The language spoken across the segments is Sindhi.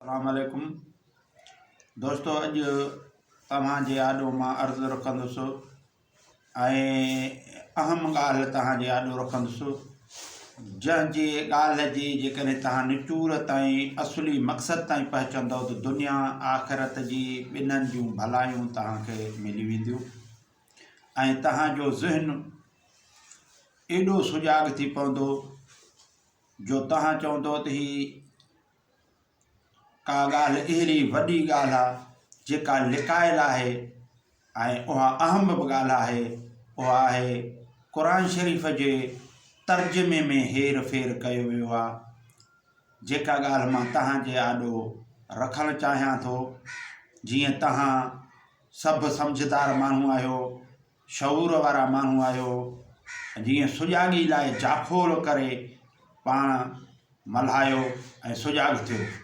السلام عليڪم دوستو اڄ توهان جي آڏو مان عرض رکندس ۽ اهم ڳالهه توهان جي آڏو رکندس جنهن جي ڳالهه جي جيڪڏهن توهان نچوڙ تائين اصلي مقصد تائين پهچندو ته دنيا آخرت جي ٻنهن جون ڀلايون توهان کي ملي وينديون ۽ توهان جو ذهن ايڏو سجاڳ ٿي پوندو جو توهان چوندو ته هي ڪا ڳالهه اهڙي وڏي ڳالهه آهي جيڪا لڪايل آهي ۽ اها اهم به ڳالهه آهي اها آهي قرآن شريف جي ترجمي ۾ هير ڦير ڪيو ويو آهي جيڪا ڳالهه مان توهان جي آڏو رکڻ چاهيان ٿو جيئن توهان سڀ سمجهدار ماڻهو آهيو شعور وارا ماڻهو آهيو، جيئن سجاڳي لاء جاکوڙ ڪري پاڻ ملهايو ۽ سجاڳ ٿيو.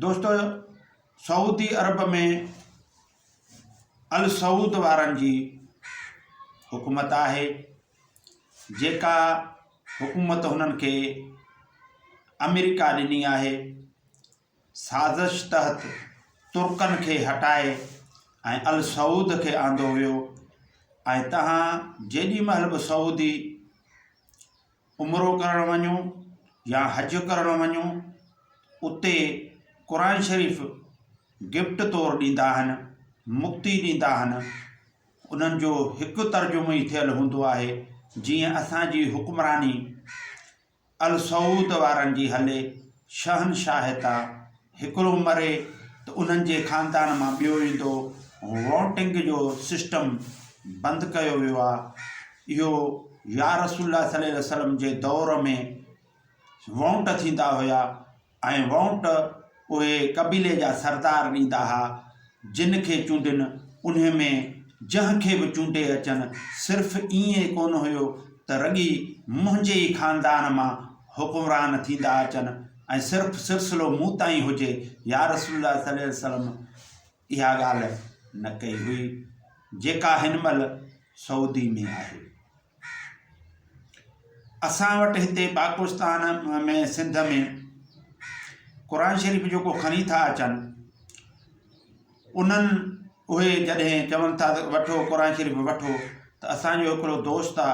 دوستو سعودي عرب ۾ السعود وارن جي حڪومت آهي جيڪا حڪومت هنن کي آمريڪا ڏني آهي. سازش تحت ترڪن کي هٽائي ۽ السعود کي آندو ويو ۽ توهان جيڏي مهل به سعودي عمرو ڪرڻ وڃو يا حج ڪرڻ وڃو اتي قرآن شريف گفٽ طور ڏيندا آهن مڪتي ڏيندا آهن انهن جو هڪ ترجمو ئي ٿيل هوندو آهي جيئن اسان جي حڪمراني السعود وارن جي هلي شهنشاهيت آ، هڪڙو مري ته انهن جي خاندان مان ٻيو ايندو، ووٽنگ جو سسٽم بند ڪيو ويو آ، اهو يا رسول الله صلي الله عليه وسلم جي دور ۾ ووٽ ٿيندا هيا ۽ ووٽ اهي قبيلي جا سردار ڏيندا ها، جن کي چونڊين انهي ۾ جنهن کي به چونڊي اچن، صرف ائين ڪونه هيو ته رڳي منهنجي ئي خاندان مان حڪمران ٿيندا اچن ۽ صرف سلسلو مون تائين هجي، يا رسول الله صلي الله عليه وسلم اها ڳالهه نه ڪئي هئي، جيڪا هن مهل سعودي ۾ آهي. اسان وٽ هتي پاڪستان ۾ سنڌ ۾ قرآن شريف جيڪو کڻي ٿا اچن انهن اهي جڏهن چون ٿا ته وٺو قرآن شريف وٺو ته اسانجو هڪڙو دوست آ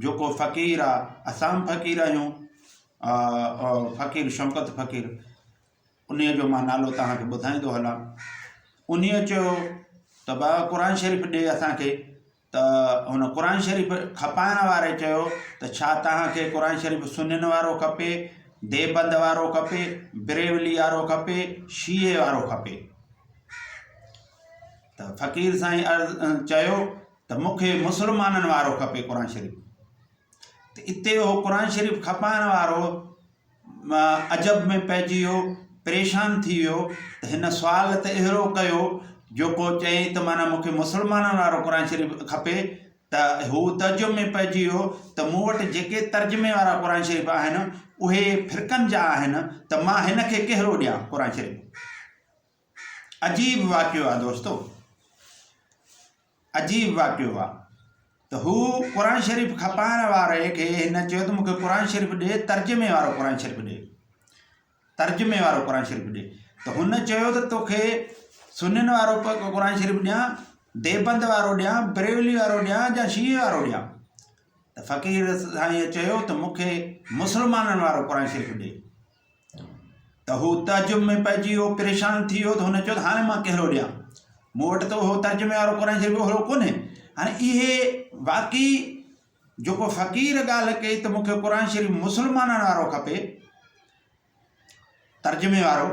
جيڪو فقير آ اسان به فقير آهيون فقير شوڪت فقير انهيء جو مان نالو توهان کي ٻڌائيندو هلان انهيء چيو ته بابا قرآن شريف ڏي اسان کي ته هن قرآن شريف کپائڻ واري چيو ته ڇا توهان کي قرآن شريف سنين وارو کپي، ديوبند وارو کپي، بريولي وارو کپي، شيعي وارو کپي؟ ته فقير سائين عرض چيو ته مون کي مسلمانن وارو کپي قرآن شريف. ته اتي اهو قرآن شريف کپائڻ وارو عجب ۾ پئجي ويو، پريشان ٿي ويو ته هن سوال ته اهڙو ڪيو جو ڪو چئي ته معنيٰ مون کي مسلمانن وارو قرآن شريف کپي ته هو تعجب ۾ پئجي ويو ته مون وٽ جيڪي ترجمي وارا قرآن شريف آهن اهي فرقن جا آهن ته مان هن کي ڪهڙو ڏيان قرآن شريف. عجيب واقعو آهي دوستو. عجيب واقعو آ ته هو قرآن شريف کپائڻ واري کي هن چيو ته مونکي قرآن شريف ڏي ترجمي وارو قرآن شريف ڏي ترجمي وارو قرآن شريف ڏي ته هن چيو ته توکي سنين وارو قرآن شريف ڏيان ديوبند وارو ڏيان بريولي وارو ڏيان يا شيعي وارو ڏيان ته فقير سائين چيو ته مونکي مسلمانن وارو قرآن شريف ڏي ته هو تعجب ۾ پئجي ويو، پريشان ٿي ويو ته هن چيو ته هاڻي مان ڪهڙو ڏيان؟ مون وٽ ته اهو ترجمي وارو قرآن شريف اهڙو ڪونهي. هاڻي اهي واقعي جيڪو فقير ڳالهه ڪئي ته مون کي قرآن شريف مسلمانن وارو کپي ترجمي وارو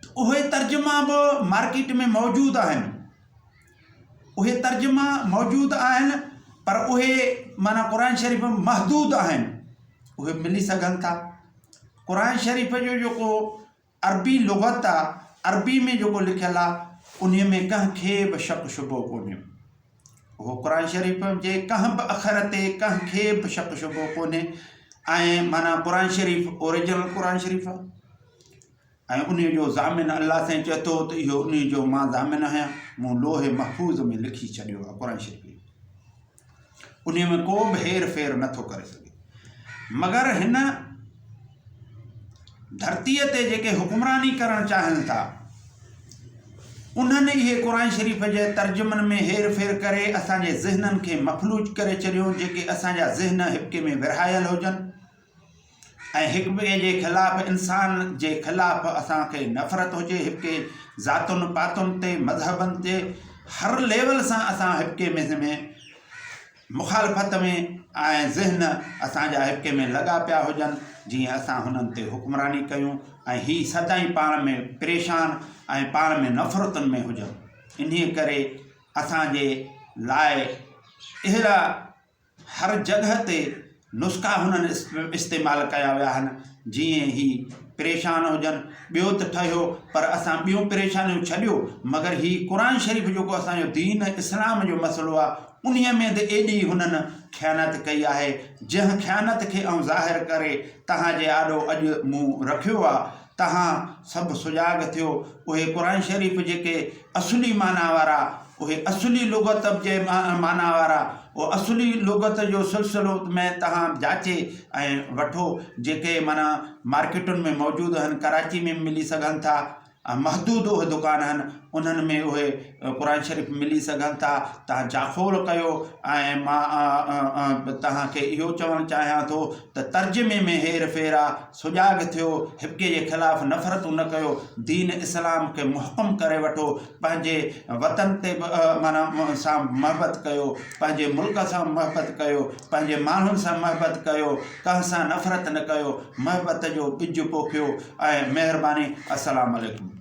ته اهي ترجما به مارڪيٽ ۾ موجود آهن. اهي ترجما موجود آهن پر اهي معنيٰ قرآن شريف محدود آهن اهي ملي سگهن ٿا. قرآن شريف جو جيڪو عربي لغت آ، عربي ۾ جيڪو لکيل آ، انهي ۾ ڪنهن کي به شڪ شبهو ڪونهي. اهو قرآن شريف جي ڪنهن به اکر تي ڪنهن کي به شڪ شبهو ڪونهي ۽ معنيٰ قرآن شريف اوريجنل قرآن شريف آ ۽ انهي جو ضامن الله سائين چئي ٿو ته اهو انهي جو مان ضامن آهيان، مون لوح محفوظ ۾ لکي ڇڏيو آ قرآن شريف. انهيء ۾ ڪو به هير ڦير نه ٿو ڪري سگهي. مگر هن ڌرتيء تي جيڪي حڪمراني ڪرڻ چاهين ٿا، انهن اهي قرآن شريف جي ترجمن ۾ هير ڦير ڪري اسان جي ذهنن کي مفلوج ڪري ڇڏيو، جيڪي اسان جا ذهن هڪ ۾ ورهايل هجن ۽ هڪ ٻئي جي خلاف انسان جي خلاف اسان کي نفرت هجي، هڪ ذاتن پاتن تي، مذهبن تي، هر ليول سان اسان هڪ ۾ مخالفت ۾ ۽ ذهن اسان جا هڪ ۾ لڳا پيا هجن جيئن اسان هنن تي حڪمراني ڪيون ۽ هي سدائين پاڻ ۾ پريشان ۽ پاڻ ۾ نفرتن ۾ هجن انهي ڪري اسان جي لاء اهڙا هر جڳهه تي نسخا هنن استعمال ڪيا ويا آهن جيئن هي پريشان هجن ٻيو ته ٺهيو پر اسان ٻيون پريشانيون ڇڏيو مگر هي قرآن شريف جيڪو اسان جو دين اسلام جو مسئلو آهي انهي ۾ ته ايڏي هنن خيانت ڪئي آهي جنهن خيانت کي آئون ظاهر ڪري توهان جي آڏو اڄ مون رکيو آهي توهان سڀ سجاڳ ٿيو اهي قرآن شريف جيڪي اصلي معنيٰ وارا اهي اصلي لغت جي معنيٰ وارا اهو اصلي لغت جو سلسلو ۾ توهان جاچي ۽ وٺو جيڪي معنيٰ مارڪيٽن ۾ موجود آهن ڪراچي ۾ ملي سگهن ٿا ۽ محدود اهي دڪان آهن انهن ۾ اهي قرآن شريف ملي سگهن ٿا توهان جاکوڙ ڪيو ۽ مان توهان کي اهو چوڻ چاهيان ٿو ته ترجمي ۾ هير ڦير آ سجاڳ ٿيو هڪ جي خلاف نفرتون نه ڪيو دين اسلام کي محڪم ڪري وٺو پنهنجي وطن تي به معنيٰ سان محبت ڪيو پنهنجي ملڪ سان محبت ڪيو پنهنجي ماڻهن سان محبت ڪيو ڪنهن سان نفرت نه ڪيو محبت جو ٻج پوکيو ۽ مهرباني السلام عليڪم.